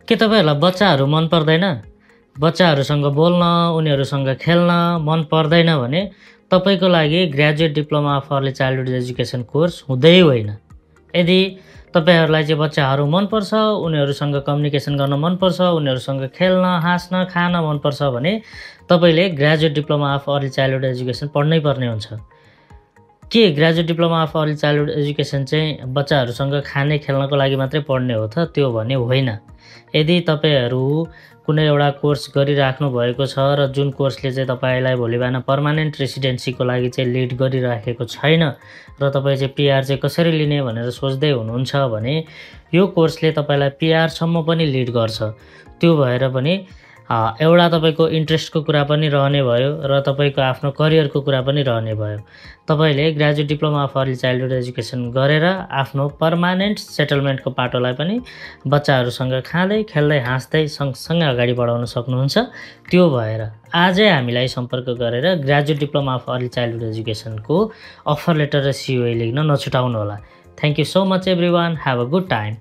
के तपाईहरुलाई बच्चाहरू मन पर्दैन? बच्चाहरूसँग बोल्न, उनीहरूसँग खेल्न मन पर्दैन भने तपाईको लागि graduate diploma of early childhood education course हुँदै होइन। यदि तपाईहरुलाई चाहिँ बच्चाहरू मन पर्छ, उनीहरूसँग कम्युनिकेसन गर्न मन पर्छ, उनीहरूसँग खेल्न, हाँस्न, खान मन पर्छ भने तपाईले graduate diploma of early childhood education पढ्नै पर्ने हुन्छ। के graduate diploma of early childhood education चाहिँ बच्चाहरूसँग खाने खेल्नको लागि मात्रै पढ्ने हो त? त्यो भने होइन। यदि तपाईहरु कुनै एउटा कोर्स गरिराख्नु भएको छ र जुन कोर्सले चाहिँ तपाईलाई भोलि बिहान पर्मानेन्ट रेसिडेन्सीको लागि चाहिँ लिड गरिराखेको छैन र तपाईँ चाहिँ पीआर चाहिँ कसरी लिने भनेर सोच्दै हुनुहुन्छ भने यो कोर्सले तपाईलाई पीआर सम्म पनि लिड गर्छ। त्यो भएर पनि एउटा तपाईको इन्ट्रेस्टको कुरा पनि रहने भयो र तपाईको आफ्नो करियरको कुरा पनि रहने भयो। तपाईले graduate diploma of early childhood education गरेर आफ्नो पर्मानेन्ट सेटलमेन्टको पाटोलाई पनि बच्चाहरूसँग खाँदै खेल्दै हाँस्दै सँगसँगै अगाडि बढाउन सक्नुहुन्छ। त्यो भएर आजै हामीलाई सम्पर्क गरेर graduate diploma of early childhood एजुकेसनको अफर लेटर र सिओए लेख्न नछुटाउनु होला। Thank you so much everyone. Have a good time.